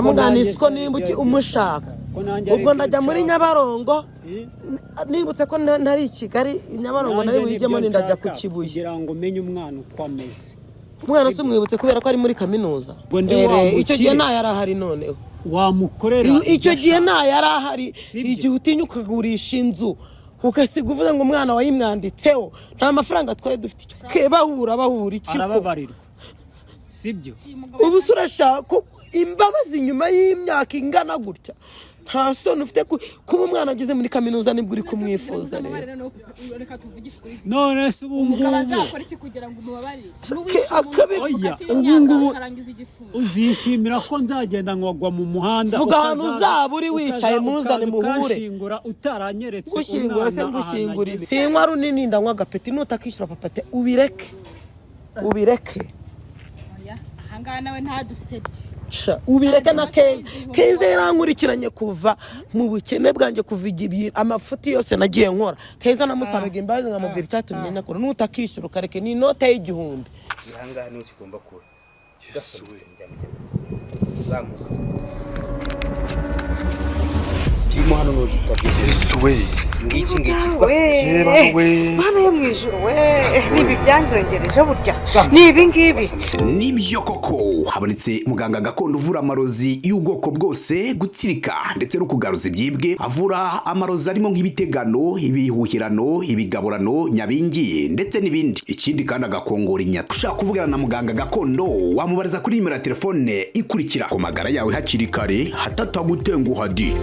Ndamugana ko nimba umushaka ubwo ndajya muri Nyabarongo. Nibutse ko ntari i Kigali, i Nyabarongo nari buyijyemo, ndajya ku Kibuye. Kugira ngo umenye umwana uko ameze. Umwana si umwibutse kubera ko ari muri kaminuza. Ngo ndi wa Icyo gihe mukire. nta yari ahari noneho. Wamukorera Icyo ibyo gihe ashaka. nta yari ahari. Sibyo. Igihe utinya ukagurisha inzu, ugasiga uvuze ngo umwana wayimwanditseho, nta mafaranga twari dufite. Bahura bahura iki ko? Arababarirwa, sibyo? Ubu se urashaka imbabazi nyuma y'imyaka ingana gutya? Nta soni ufite kuba umwana ageze muri kaminuza nibwo uri kumwifuza rero? Reka tuvugishe ukuri. None se ubu Umugabo ngubu azakora iki kugira ngo umubabarire? Oya, ubu ngubu ukarangiza igifungo. Uzishimira ko nzagenda nkagwa mu muhanda? Vuga ahantu uzaba uri wicaye, muzane ukaza muhure. Ukanshingura utaranyeretse Gushyingura se umwana ahantu ngushyingura ibi? ageze. Sinywa runini, ndanywa agapeti. Nutakishyura papate, ubireke, ubireke. Oya, ahangaha nawe ntadusebye. Sha, ubireke. Na Keza, Keza yarankurikiranye kuva mu bukene bwanjye, kuva igihe amafuti yose nagiye nkora. Keza namusabaga imbabazi, nkamubwira icyatumye nyakora. Nutakishyura ukareke, ni inote y'1000. Ahangaha niho kigomba kuba uzamuka kirimo hano n'ugitabye. Yesu we! Ngiki ngiki. We. Yeba we! Mana yo mu ijuru we, nibi byanyongereje burya ni ibi ngibi. Nibyo koko, habonetse muganga gakondo uvura amarozi y'ubwoko bwose, gutsirika ndetse no kugaruza ibyibwe. Avura amarozi arimo nk'ibitegano, ibihuhirano, ibigaburano, nyabingi ndetse n'ibindi. Ikindi kandi agakongora inyata. Ushaka kuvugana na muganga gakondo, wamubariza kuri nimero ya telefone ikurikira. Ku magara yawe hakiri kare hatatagutenguha di.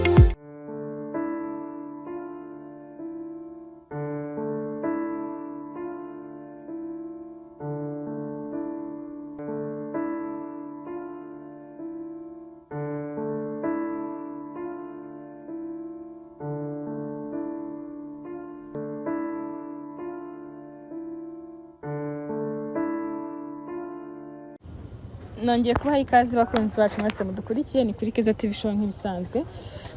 Nongeye kubaha ikaze, bakunzi bacu mwese mudukurikiye. Ni kuri Keza TV Show nk'ibisanzwe.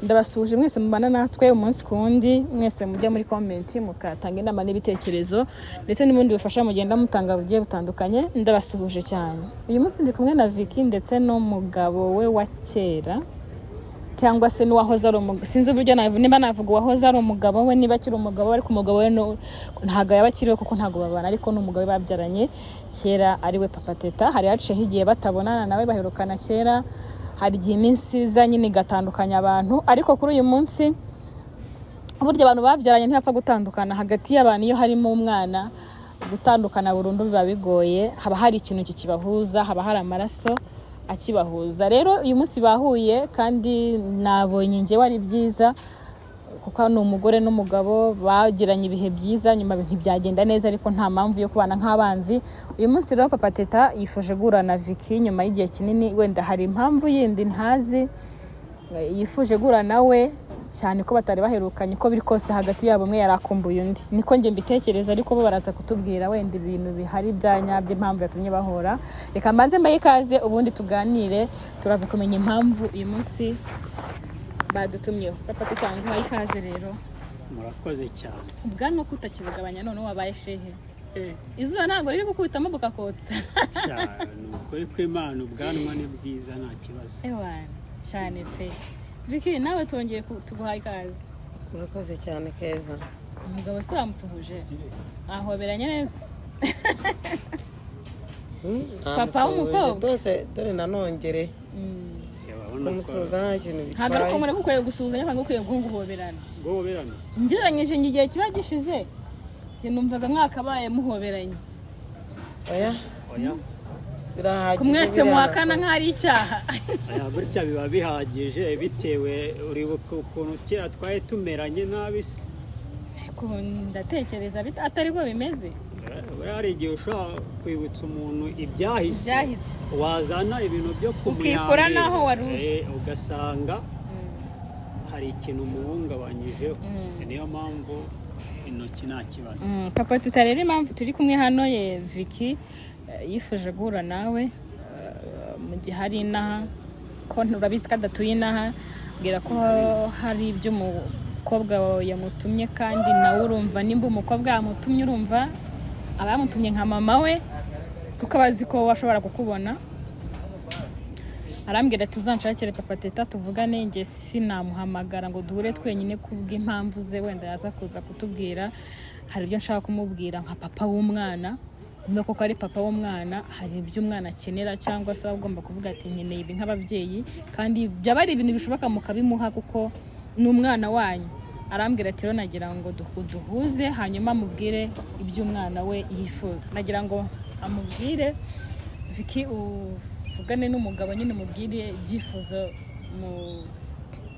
Ndabasuhuje mwese mubana natwe umunsi ku wundi, mwese mujya muri comment mukatanga inama n'ibitekerezo ndetse n'ubundi bufasha mugenda mutanga bugiye butandukanye. Ndabasuhuje cyane. Uyu munsi ndi kumwe na Vicky ndetse n'umugabo we wa kera, cyangwa se n'uwahoze ari umugabo. Sinzi uburyo niba navuga uwahoze ari umugabo we, niba akiri umugabo we, ariko umugabo we ntabwo yaba akiriwe kuko ntabwo babana, ariko ni umugabo we babyaranye kera, ari we Papa Teta. Hari haciyeho igihe batabonana nawe, baherukana kera. Hari igihe iminsi iza nyine igatandukanya abantu, ariko kuri uyu munsi burya abantu babyaranye ntibapfa gutandukana. Hagati y'abantu iyo harimo umwana, gutandukana burundu biba bigoye, haba hari ikintu kikibahuza, haba hari amaraso akibahuza. Rero uyu munsi bahuye kandi nabonye njyewe ari byiza, kuko ni umugore n'umugabo bagiranye ibihe byiza, nyuma ntibyagenda neza, ariko nta mpamvu yo kubana nk'abanzi. Uyu munsi rero Papa Teta yifuje guhura na Vicky nyuma y'igihe kinini. Wenda hari impamvu yindi ntazi yifuje guhura nawe cyane ko batari baherukanye. Uko biri kose hagati yabo umwe yari akumbuye undi, niko njye mbitekereza, ariko bo baraza kutubwira wenda ibintu bihari bya nyabyo, impamvu yatumye bahura. Reka mbanze mbahe ikaze, ubundi tuganire, turaza kumenya impamvu uyu munsi badutumyeho. Papa Teta, nguhaye ikaze rero. Murakoze cyane. Ubwanwa ko utakibugabanya none wabaye shehe? Izuba ntabwo riri gukubitamo bukakotsa? Sha, ni ukuri kw'Imana, ubwanwa ni bwiza, nta kibazo. Ewana cyane pe. Vicky, nawe twongeye tuguhaye ikaze. Murakoze cyane, Keza. Umugabo se wamusuhuje, ahoberanye neza? Papa w'umukobwa. Rwose dore nanongere Urabona ko kumusuhuza nta kintu Ntabwo ari uko bitwaye. muri mukwiye gusuhuzanya cyangwa mukwiye guhoberana. Guhoberana. Ngereranyije ngo igihe kiba gishize, njye numvaga mwakabaye muhoberanye. Oya. Oya. Birahagije. Ku mwese Biriya muhakana nakoze. nk'aho ari icyaha. Oya, gutya biba bihagije, bitewe uribuka ukuntu kera twari tumeranye nabi se? Ariko ndatekereza atari ko bimeze. Buriya hari igihe ushobora kwibutsa umuntu ibyahise, Ibyahise. wazana ibintu byo Ukikura n'aho wari uri. Ugasanga hari ikintu umuhungabanyijeho. Niyo mpamvu intoki nta kibazo. Papa Teta rero, impamvu turi kumwe hano, ye Vicky yifuje guhura nawe mu gihe hari inaha, ko urabizi ko adatuye inaha, mbwira ko hari ibyo umukobwa wawe yamutumye, kandi nawe urumva nimba umukobwa yamutumye, urumva aba yamutumye nka mama we, kuko aba azi ko ashobora kukubona. Arambwira ati uzanshakire Papa Teta tuvugane. Njye sinamuhamagara ngo duhure twenyine kubw'impamvu ze, wenda yaza kuza kutubwira. Hari ibyo nshaka kumubwira nka papa w'umwana. Niba koko ari papa w'umwana, hari ibyo umwana akenera cyangwa se aba agomba kuvuga ati nkeneye ibi nk'ababyeyi, kandi byaba ari ibintu bishoboka mukabimuha kuko ni umwana wanyu. Arambwira ati rero nagira ngo duhuze, hanyuma amubwire ibyo umwana we yifuza. Nagira ngo amubwire. Vicky, uvugane n'umugabo nyine, umubwire ibyifuzo mu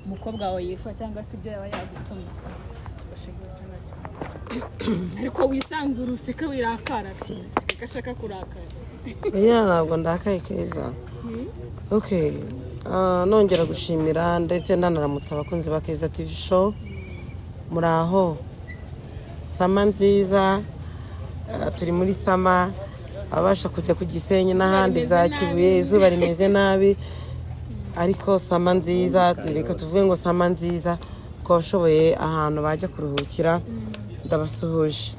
umukobwa wawe yifuza cyangwa se ibyo yaba yagutumye. Fashe gutya nta kibazo. Ariko wisanzure, useke, wirakara, gashaka kurakara. Oya, ntabwo ndakaye Keza. Okay. Nongera gushimira ndetse ndanaramutsa abakunzi ba Keza TV Show. Muri aho summer nziza. Turi muri summer, abasha kujya ku Gisenyi n'ahandi za Kibuye, izuba rimeze nabi, ariko summer nziza. Reka tuvuge ngo summer nziza ku bashoboye ahantu bajya kuruhukira. Ndabasuhuje.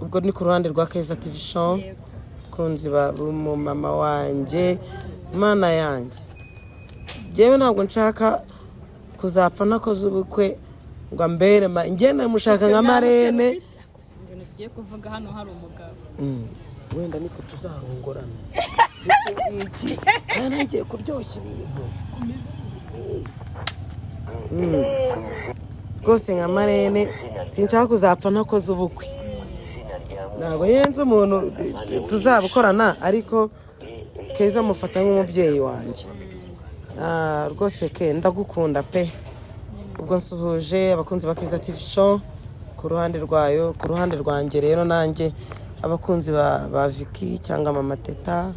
Ubwo ni ku ruhande rwa Keza TV Show, kunzi ba mama wanjye. Mana yanjye, njyewe ntabwo nshaka kuzapfa nakoze ubukwe ngo ambere njye namushaka nka marraine. Ibintu tugiye kuvuga hano hari umugabo. Wenda nitwe tuzarongorana iki ngiki, kandi ngiye kuryoshya ibintu. Rwose nka marraine, sinshaka kuzapfa ntakoze ubukwe. Ntabwo yenze umuntu tuzabukorana, ariko Keza mufata nk'umubyeyi wanjye. Rwose ke ndagukunda pe. Ubwo nsuhuje abakunzi ba Keza TV Show ku ruhande rwayo. Ku ruhande rwanjye rero, nanjye abakunzi ba Vicky cyangwa Mama Teta,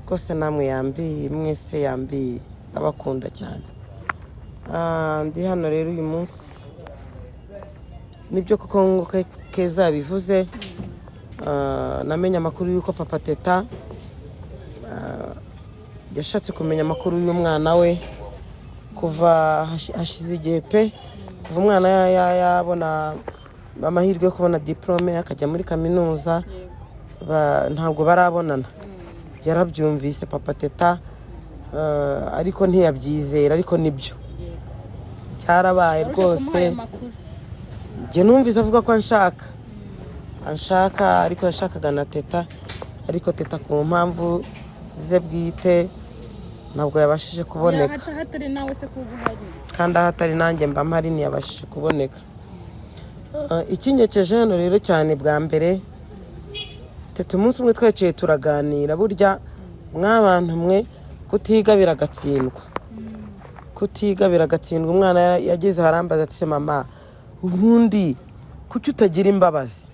rwose namwe yambiye, mwese yambiye, ndabakunda cyane. Ndi hano rero uyu munsi, nibyo koko nk'uko Keza yabivuze. Namenye amakuru y'uko Papa Teta yashatse kumenya amakuru y'umwana we kuva hashize igihe pe, kuva umwana yabona amahirwe yo kubona diporome akajya muri kaminuza, ntabwo barabonana. Yarabyumvise Papa Teta, ariko ntiyabyizera, ariko nibyo cyarabaye. Waruje Rwose kumuha ayo makuru? Njye numvise avuga ko anshaka, ariko yashakaga na Teta, ariko Teta ku mpamvu ze bwite ntabwo yabashije kuboneka. Hatari nawe se kuba uhari? Kandi aho atari nanjye mba mpari, ntiyabashije kuboneka. Ikinyekeje hano rero cyane, bwa mbere Teta umunsi umwe twicaye turaganira. Burya mw'abantu mwe, kutiga biragatsindwa, kutiga biragatsindwa. Umwana yageze harambaza ati: "Se mama, ubundi kuki utagira imbabazi?"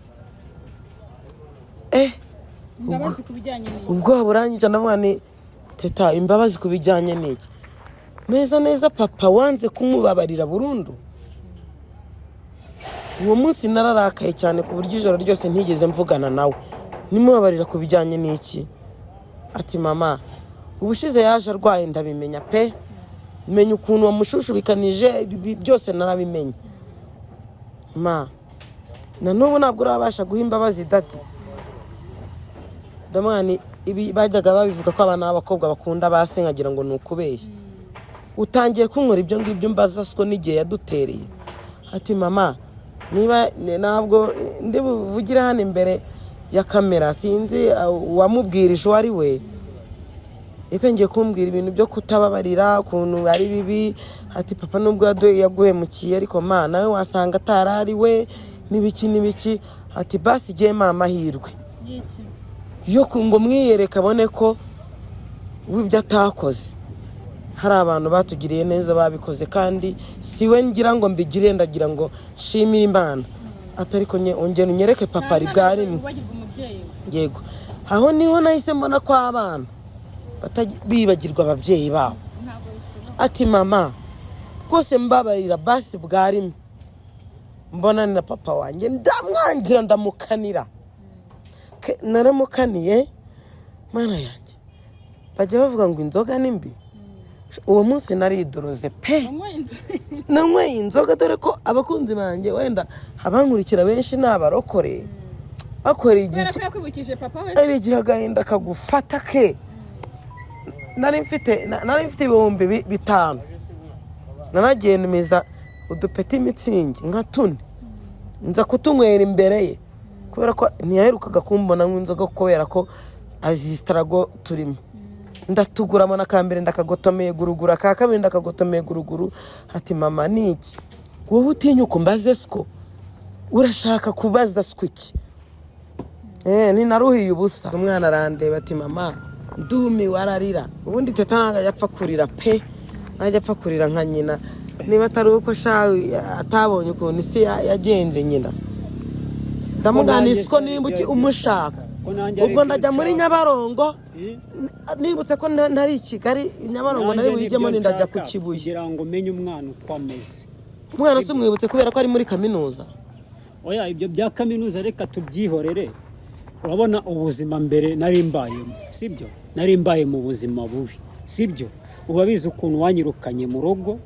Imbabazi ku bijyanye n'iki? Ubwoba buranyica. Ndavuga ni: "Teta, imbabazi ku bijyanye n'iki?" Neza neza papa wanze kumubabarira burundu. Uwo munsi nararakaye cyane ku buryo ijoro ryose ntigeze mvugana nawe. Nimubabarira ku bijyanye n'iki? Ati: "Mama, ubushize yaje arwaye, ndabimenya pe, menya ukuntu wamushushubikanije, ibi byose narabimenye. Ma, na n'ubu ntabwo urabasha guha imbabazi daddy." Ndamwani ibi bajyaga babivuga ko abana b'abakobwa bakunda ba se, nkagira ngo ni ukubeshya. Utangiye kunkora ibyo ngibyo mbaza siko n'igihe yadutereye. Ati: "Mama, niba ntabwo ndi buvugire hano imbere ya kamera, sinzi uwamubwirije uwo ari we, yatangiye kumbwira ibintu byo kutababarira, ukuntu ari bibi." Ati: "Papa nubwo yaguhemukiye, ariko ma nawe wasanga atari ari we, n'ibiki n'ibiki." Ati: "Basi igihe mpa amahirwe y'iki yo ngo mwiyereke, abone ko w'ibyo atakoze hari abantu batugiriye neza babikoze, kandi si we ngira ngo mbigire, ndagira ngo nshimire Imana." Atari ko ongera unyereke papa ari bwa rimwe. Wibagirwa umubyeyi we. Yego, aho niho nahise mbona ko abana bibagirwa ababyeyi babo. Ntabwo bishoboka. Ati: "Mama, rwose mbabarira basi bwa rimwe mbonanira papa wanjye." Ndamwangira, ndamukanira. Naramukaniye, mana yanjye. Bajya bavuga ngo inzoga ni mbi, uwo munsi naridoroze pe. Wanyweye inzoga? Nanyweye inzoga, dore ko abakunzi banjye, wenda abankurikira benshi ni abarokore. Akora Kubera igiki? ko yakwibukije papa we. Ari igihe agahinda kagufata ke. Nari mfite 5000, nanagiye ntumiza udupeti Mützig nka tune, nza kutunywera imbere ye, kubera ko ntiyaherukaga kumbona nk'inzoga, kubera ko azi struggle turimo. Ndatugura, mbona akambere ndakagotomeye guruguru, aka kabiri ndakagotomeye guruguru. Ati: "Mama, ni iki wowe utinyuka umbaze siko? Urashaka kubaza siko iki?" Ninaruhiye ubusa. Umwana arandeba ati: "Mama, ndumiwe." Ararira. Ubundi Teta ntabwo ajya apfa kurira pe, ntajya apfa kurira nka nyina. Niba atari uko sha atabonye ukuntu isi yagenze nyina. Ndamuganira ko nimba umushaka, Ko nanjye ubwo aribyo ndajya muri nshaka. Nyabarongo. Eh? Nibutse ko ntari i Kigali, i Nyabarongo nari Nanjye buyijyemo, nibyo ndajya ku nshaka, Kibuye. Kugira ngo umenye umwana uko ameze. Umwana si umwibutse kubera ko ari muri kaminuza? Oya, ibyo bya kaminuza reka tubyihorere. Urabona ubuzima mbere nari mbayemo, sibyo? Nari mbaye mu buzima bubi, sibyo? Urabizi ukuntu wanyirukanye mu rugo,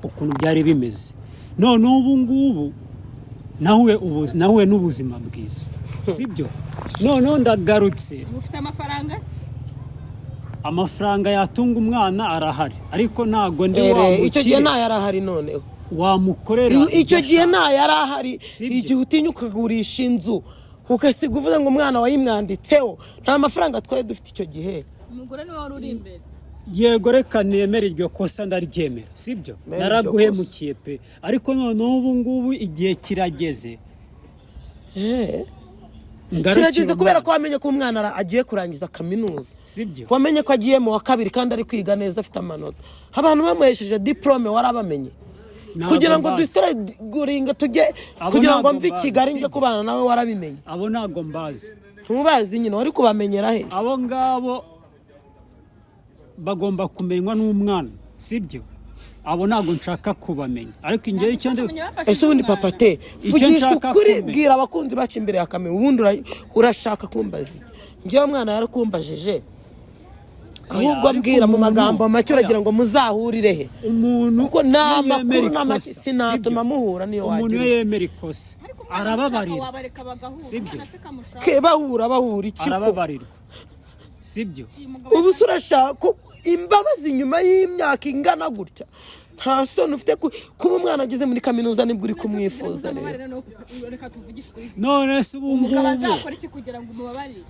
ukuntu byari bimeze. None ubu ngubu nahuye n'ubuzima bwiza, sibyo? Noneho ndagarutse. Mufite amafaranga se? Amafaranga yatunga umwana arahari, ariko ntabwo ndi wa Ere, icyo gihe mukire nta yari ahari noneho. Wamukorera Icyo ibyo gihe ashaka. nta yari ahari. Sibyo. Igihe utinya ukagurisha inzu, ugasiga uvuze ngo umwana wayimwanditseho, nta mafaranga twari dufite icyo gihe. Umugore niwe wari uri imbere. Yego, reka nemere iryo kosa, ndaryemera, sibyo? Nemera iryo. Naraguhemukiye pe, ariko noneho ubu ngubu igihe kirageze ngarukire Kirageze kubera umwana. ko wamenye ko umwana agiye kurangiza kaminuza. Sibyo. Wamenye ko agiye mu wa kabiri kandi ari kwiga neza, afite amanota. Abantu bamuhesheje diporome warabamenye? Ntabwo Kugira ngo mbazi. dusereguringe tujye Abo kugira ngo ntabwo mve i mbazi, Kigali njye sibyo. kubana nawe, warabimenye? Abo ntabwo mbazi. Ntubazi nyine, wari kubamenyera he? Abo ngabo bagomba kumenywa n'umwana, sibyo? Abo ntabwo nshaka kubamenya, ariko njyewe icyo ndi Ese ubundi, papa te, Icyo vugisha nshaka ukuri, kumenya. bwira abakunzi bacu imbere ya kamera, ubundi urashaka kumbaza iki? Njyewe umwana yarakumbajije ahubwo. Ariko Mbwira mu magambo make, uragira oya. ngo muzahurire he? Umuntu Kuko nta iyo makuru yemera n'amake ikosa, sinatuma sibyo? muhura niyo Umuntu wagira iyo ute. yemera ikosa arababarira, Wabareka bagahura. Sibyo. Umwana se kamushaka? Ke bahura, bahura iki ko? Arababarirwa, sibyo? Ubu se urashaka imbabazi nyuma y'imyaka ingana gutya? Nta soni ufite kuba umwana ageze muri kaminuza nibwo uri kumwifuza rero? Reka tuvugishe ukuri. None se ubu Umugabo ngubu azakora iki kugira ngo umubabarire?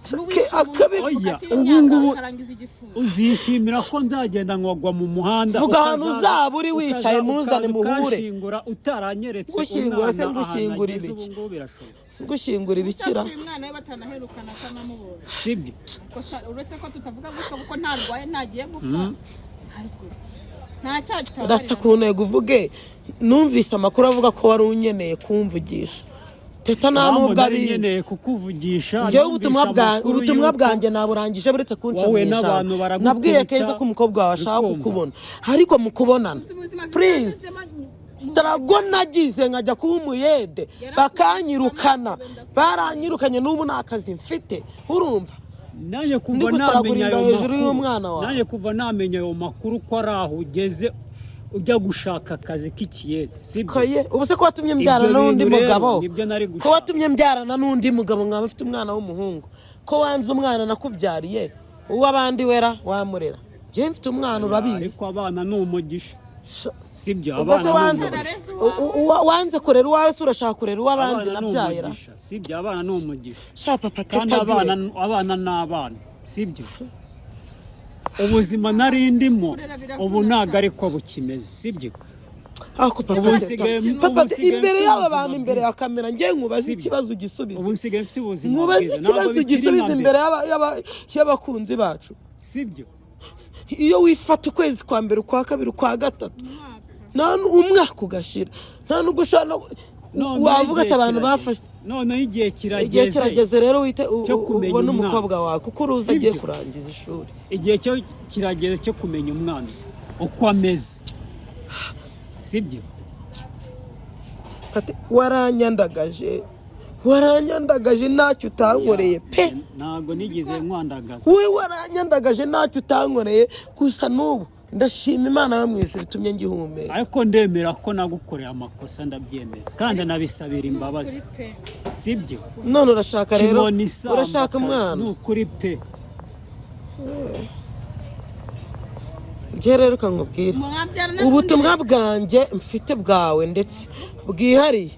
Oya, ubu ngubu Akarangiza igifungo. Uzishimira ko nzagenda nkagwa mu muhanda? Vuga ahantu uzaba uri wicaye, muzane ukaza muhure. Ukanshingura utaranyeretse Gushyingura se umwana ahantu ngushyingura ageze ibiki? ubu ngubu birashoboka. Gushyingura ibikira? Usapfuye umwana we batanaherukana, atanamubonye. Sibyo? Kosa, uretse ko tutavuga gutyo kuko ntarwaye, ntagiye gupfa, ariko se nta cyaha Rasa kitababarira. ku ntego, uvuge. Numvise amakuru avuga ko wari unyeneye kumvugisha. Teta nta Impamvu nubwo nari abizi. nkeneye kukuvugisha, Njyewe ubutumwa numvise bwa amakuru ubutumwa y'uko bwanjye naburangije, buretse kunca mu wowe ijambo. n'abantu baragukubita, Nabwiye Keza ko umukobwa wawe ashaka ukumva. kukubona, ariko mu kubonana, Ubuzima please, bwanyuzemo. Struggle nagize nkajya kuba umuyede, bakanyirukana, baranyirukanye, n'ubu nta kazi mfite, urumva? Nanjye kuva Ndi namenya gusaragura ayo hejuru makuru, y'umwana wawe. nanjye kuva namenya ayo makuru ko ari aho ugeze ujya gushaka akazi k'ikiyede, sibyo? Koye, ubu se ko watumye mbyarana Ibyo n'undi bintu rero mugabo, nibyo nari ko gushaka. watumye mbyarana n'undi mugabo nkaba mfite umwana w'umuhungu, ko wanze umwana nakubyariye, uw'abandi wera wamurera, njyewe mfite umwana, urabizi. Ariko abana ni umugisha, sibyo? Ubwo se Abana ni wanze umugisha. Wanze kurera uwawe se, urashaka kurera uw'abandi Abana ni nabyayira? umugisha, sibyo? Abana ni umugisha. Sha papa, Kandi teta, abana jya abana ni abana, sibyo? Ubuzima nari ndimo ubu ntabwo ariko bukimeze, sibyo? Ako papa, Ubu nsigaye- papa, ubu nsigaye imbere mfite y'aba ubuzima bantu, imbere ya kamera, njye nkubaze Sibyo. ikibazo ugisubize. Ubu nsigaye mfite ubuzima Nkubaze bwiza, ikibazo ntabwo bikiri ugisubize nka imbere mbere. y'abakunzi bacu. Sibyo? Iyo wifata ukwezi kwa mbere, ukwa kabiri, ukwa gatatu, nta umwaka ugashira, nta nubwo ushobora no Noneho wavuga ati igihe abantu kirageze. bafashe. Noneho igihe Igihe kirageze kirageze rero wite cyo kumenya ubone umwana. umukobwa wawe, kuko uruzi agiye Sibyo? kurangiza ishuri. Igihe cyo kirageze cyo kumenya umwana uko ameze, sibyo? Ati, waranyandagaje, waranyandagaje, ntacyo utankoreye pe. Ntabwo nigeze nkwandagaza. Wowe waranyandagaje, ntacyo utankoreye. Gusa n'ubu Ndashima Imana yo mu ijuru itumye ngihumeka. Ariko ndemera ko nagukoreye amakosa, ndabyemera kandi anabisabira imbabazi, sibyo? None urashaka rero, Kibona isamba urashaka kare. umwana. Ni ukuri pe. Njye rero ukangubwira Mwabyarana. Ubutumwa bwanjye mfite bwawe ndetse bwihariye,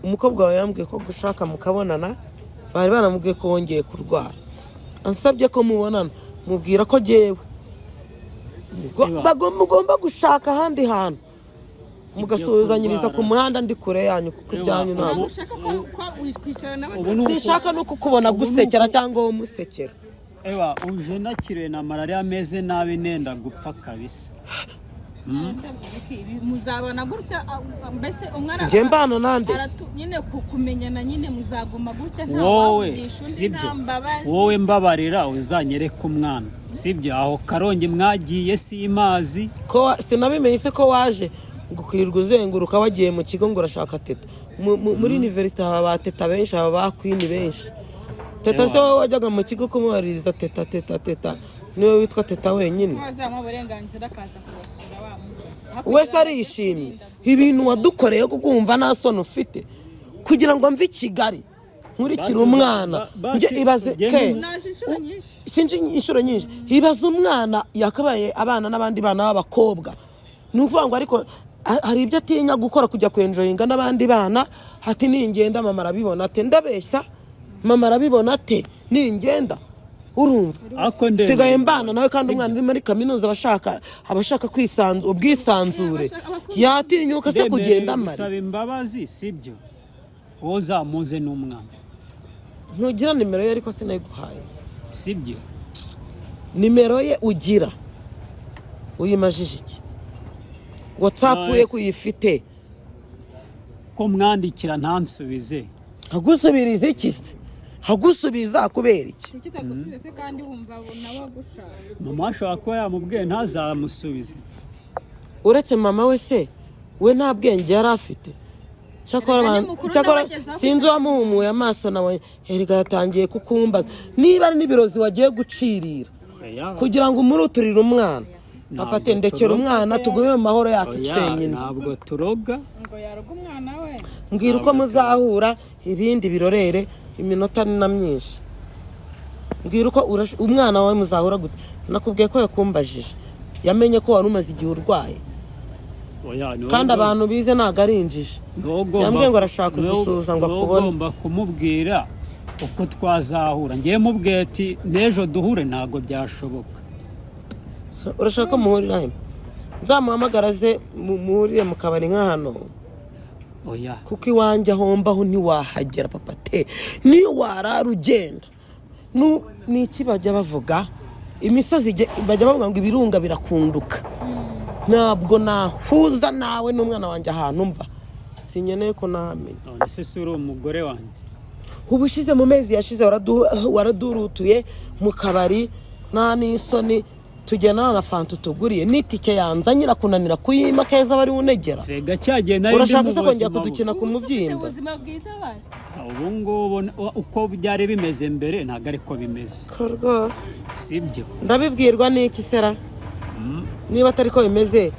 umukobwa wawe yambwiye ko gushaka mukabonana, bari baramubwiye ko wongeye kurwara, ansabye ko mubonana, mubwira ko jyewe Eba. mugomba gushaka ahandi hantu mugasuhuzanyiriza ku Kurwara. muhanda, ndi kure yanyu, kuko Eba, ibyanyu ntabwo Ntabwo ushaka ko kwicara nawe. Ubu ni sinshaka no kukubona Ubu ni gusekera cyangwa wowe umusekera. Ewa, uje nakiriwe na malariya, ameze nabi, nenda gupfa kabisa. Muzabana gutya, mbese umwe Njye mbana nande se? Nyine kumenyana nyine muzaguma gutya, nta Wowe wavugisha undi, sibyo? nta mbabazi. Wowe mbabarira, uzanyereke umwana, sibyo? Aho Karongi mwagiye si mazi. Ko sinabimenye se ko waje ngo ukwirirwa uzenguruka wagiye mu kigo ngo urashaka Teta? Muri university haba ba Teta benshi, haba ba queen benshi. Teta se, wowe wajyaga mu kigo kumubaririza Teta, Teta, Teta, niwe witwa Teta wenyine? Wazamuha uburenganzira akaza kubasura wa mugabo. Wese arishimye ibintu wadukoreye, kuko wumva nta soni ufite kugira ngo mve i Kigali nkurikire Basi umwana. basi Njye ibaze ugende ke Naje inshuro nyinshi. Sinzi inshuro nyinshi. Ibaze umwana yakabaye abana n'abandi bana b'abakobwa, ni ukuvuga ngo ariko hari ibyo atinya gukora, kujya kwenjoyinga n'abandi bana, ati ningenda mama arabibona ate? Ndabeshya? Mama arabibona ate ningenda? Urumva? Ariko ndemera. Sigaye mbana nawe kandi Sibyo. umwana uri muri kaminuza aba ashaka ubwisanzure, yatinyuka se Ndemereye kugenda amara gusaba imbabazi, sibyo? Wowe uzamuze n'umwana. Ntugira nimero ye? Ariko sinayiguhaye. Sibyo? Nimero ye ugira uyimajije iki? WhatsApp ye Nice. kuyifite? Ko mwandikira ntansubize. Agusubiriza iki se? Agusubiza kubera iki? Kuki utagusubiza se kandi wumva nawe agushaka? Mama ashobora kuba yamubwiye ntazamusubize. Uretse mama we se, we nta bwenge yari afite? Cyakora Erega ni mukuru, cyakora nawe ageze aho. Sinzi uwamuhumuye amaso nawe. Erega yatangiye kukumbaza niba ari n'ibirozi wagiye gucirira Oya. kugira ngo umuruturire umwana. Ntabwo Papa, tendekera turoga. umwana, tugume mu mahoro yacu Oya, twenyine. ntabwo turoga. Ngo yaroga umwana we. Mbwira uko muzahura, ibindi birorere, iminota ni na myinshi. Mbwira uko umwana wawe muzahura gute? Nakubwiye ko yakumbajije, yamenye ko wari umaze igihe urwaye. Oya, ni wowe Kandi abantu bize ntabwo ari injiji. Ni wowe ugomba- Yambwiye ngo arashaka ni wowe- kugusuhuza ngo ni wowe akubone. ugomba kumubwira uko twazahura. Ngiye mubwiye ati n'ejo duhure, ntabwo byashoboka. So, urashaka ko muhurira he? Nzamuhamagara aze muhurire mu kabari nka hano? Oya. Kuko iwanjye aho mbaho ntiwahagera, papa te, niyo warara ugenda. Ni iki bajya bavuga? Imisozi bajya bavuga ngo ibirunga birakunduka. Ntabwo nahuza nawe n'umwana wanjye ahantu mba, sinkeneye ko nahamenya. None se si uri umugore wanjye? Ubushize mu mezi yashize waradurutuye mu kabari, nta n'isoni, tugenda na fanta utuguriye n'itike yanzanye irakunanira kuyima. Keza bari unegera. Rega cyagihe nari ndi Urashaka mu se kongera buzima bubi. kudukina ku Ubu se ufite mubyimba? ubuzima bwiza basi? Ubu ngubu uko byari bimeze mbere ntabwo ariko bimeze. Ko rwose. Sibyo? Ndabibwirwa n'iki sera niba atari ko bimeze?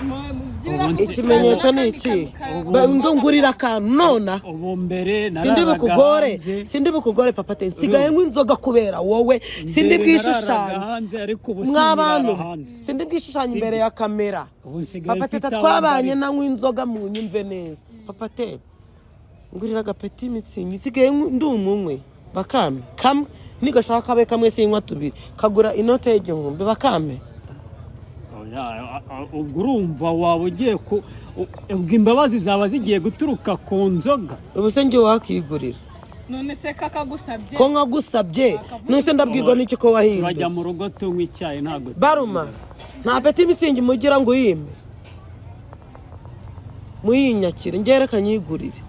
Ikimenyetso ni iki? Ngo ngurira akantu nona. Ubu mbere Sindi nararaga bukugore. hanze. Sindi bukugore, papa te, nsigaye nywa inzoga kubera wowe. Sindi Mbere bwishushanye nararaga hanze, ariko ubu mw'abantu. sinkirara hanze. Sindi bwishushanye Sibyo. imbere ya kamera. Ubu nsigaye Papa mfite Teta aho twabanye mbariza. nanywa inzoga, mu nyumve neza. Papa te, ngurira agapeti Mützig, nsigaye ndi umunywe. Bakame kamwe nigashaka kabe kamwe, sinywa tubiri, kagura inote y'1000, bakame. Oya, ubwo urumva waba ugiye ku ubwo imbabazi zaba zigiye guturuka ku nzoga. Ubu se njye wakigurira? None se kakagusabye? Ko nkagusabye, none ndabwirwa n'iki ko Turajya wahindutse? mu rugo tunywa icyayi, ntabwo Baruma, nta peti Mützig mugira ngo uyime, muyinyakire, njye reka nyigurire,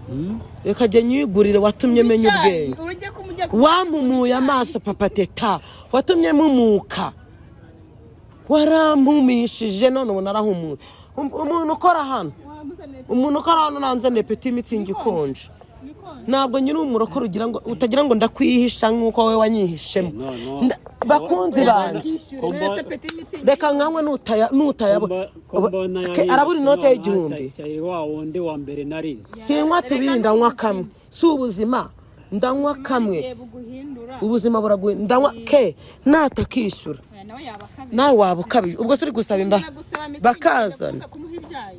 reka jye nyigurire. Watumye menya ubwenge. Urujye kumujya. Wampumuye amaso, papa Teta, watumye mpumuka, warampumishije, none ubu narahumuye. Umuntu ukora hano, umuntu ukora hano nanzaniye peti Mützig ikonje. Ntabwo nyiri umurokore ugira ngo utagira ngo ndakwihisha nk'uko wowe wanyihishemo. No, no. Bakunzi banjye, Mwese petit Mützig. Reka nkanywe nutayabona. Arabura inote y'igihumbi. Cyari wa wundi wa mbere narinzi. Sinywa tubiri, ndanywa kamwe. Si ubuzima, ndanywa kamwe. Igihe buguhindura. Ubuzima buraguye. Ndanywa ke natakishyura. Oya, nawe yaba akabije. Nawe waba ukabije. Ubwo se uri gusaba imba Nagusaba Mützig, bakazana ndakuvuga kumuha ibyayi.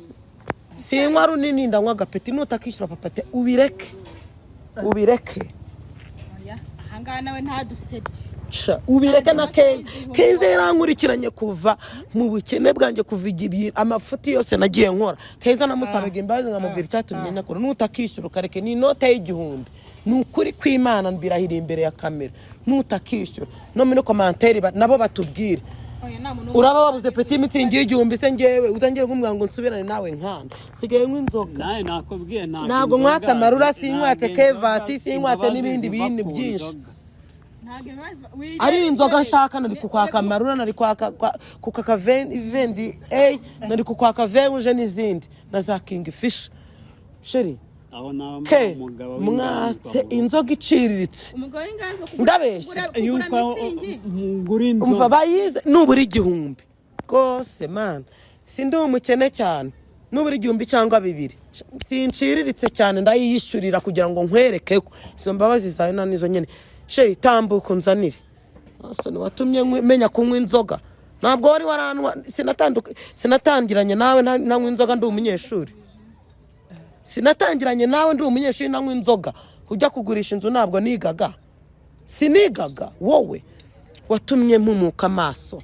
Sinywa runini, ndanywa agapeti. Nutakishyura papate, ubireke, ubireke. Oya, ahangaha nawe ntadusebye. Sha, ubireke. Na Keza, Keza yarankurikiranye kuva mu bukene bwanjye, kuva igihe amafuti yose nagiye nkora. Keza namusabaga imbabazi, nkamubwira icyatumye nyakora. Nutakishyura ukareke, ni inote y'igihumbi. Ni ukuri kw'Imana, mbirahira imbere ya kamera, nutakishyura no muri commentaire nabo batubwire. Oya, nta muntu. Uraba wabuze petit Mützig y'igihumbi se? Ngewe utangiye kumbwira ngo nsubirane nawe nkanda sigaye nywa inzoga. Nawe nakubwiye ntabwo Ntabwo inzoga nkwatse amarura, sinkwatse ntabwo kevati, inzoga- sinkwatse imbabazi n'ibindi ziva bintu ku byinshi. nzoga. Ntabwo imbabazi Ari inzoga nshaka, nari kukwaka amarura, nari kwaka kukaka vendi a, nari kukwaka vewuje n'izindi na za King Fish, chérie. Aho naba Ke umugabo mwatse w'inganzwa mu rugo. Inzoga iciriritse. Umugabo w'inganzo kugura Ndabeshya. kugura Yuko Mützig. ngura Umva, inzoga. bayize nubura igihumbi rwose mana, sindi umukene cyane. Nubura igihumbi cyangwa bibiri, sinciriritse cyane, ndayiyishyurira kugira ngo nkwereke ko izo mbabazi zawe nta nizo nyine. Chérie, tambuka unzanire. Asoni watumye menya kunywa inzoga. Ntabwo wari waranwa. Sinatangiranye nawe ntanywa inzoga ndi umunyeshuri. Sinatangiranye nawe ndi umunyeshuri nanywa inzoga. Ujya kugurisha inzu ntabwo nigaga, sinigaga. Wowe watumye mpumuka amaso.